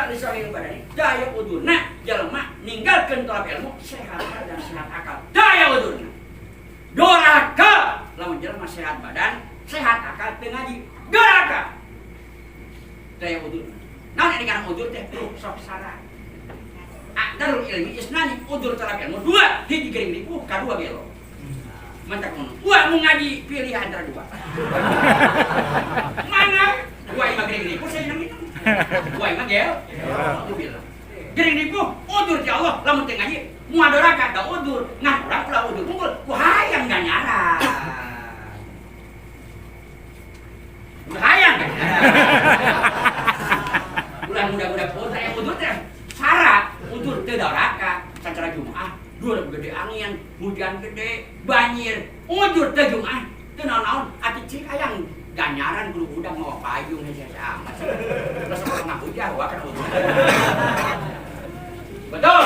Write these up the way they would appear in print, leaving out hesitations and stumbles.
Lisohil badani daya udurna jelema ninggalkeun tolak ilmu sehat badan sehat akal daya udurna doraka lamun jelema sehat badan sehat akal teu ngaji doraka daya udurna naon ini kana udur teh sok syarat darul ilmi isnani udur tolak ilmu dua hiji gering ripuh kadua gelo mantak ngono wah mau ngaji pilih antara dua mana dua imah gering ripuh saya nang itu dua imah gel bilang gering ripuh udur ti Allah lamun teu ngaji moal doraka da udur ngan urang ulah udur unggul ku hayang ganyaran ulah hayang ganyaran ulah muda-muda putra yang udur teh syarat udur teu doraka sacara Jumaah dua gede angin, hujan gede, banjir, ujur teh Jumaah, teu naon-naon, atuh cik hayang ganyaran kudu udang mawa payung hese amat sih. Terus orang ngahujah wa kan ujur. Betul?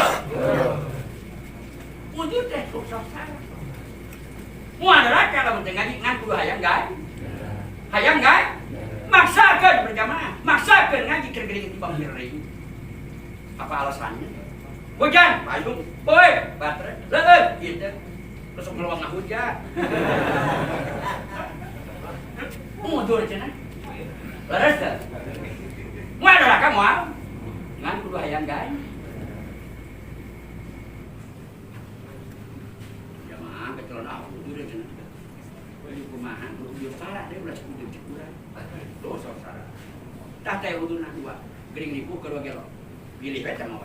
Ujur teh sok salah. Moal doraka lamun teu ngaji ngan kudu hayang gae. Hayang gae? Maksakeun berjamaah, maksakeun ngaji keur geuring tibang miring. Apa alasannya? Hujan, payung, boy, baterai, leueut, gitu. Terus ngeluang hujan. Mundur cenah. Leres teu? Moal doraka moal. Ngan kudu hayang gae. Jamaah kecelon ah mundur cenah. Euy kumaha kudu udur parah deui ulah udur cek urang. Tuh sok sarah. Tah teh udurna dua. Gering ripuh kedua gelo. Pilih we teh mah.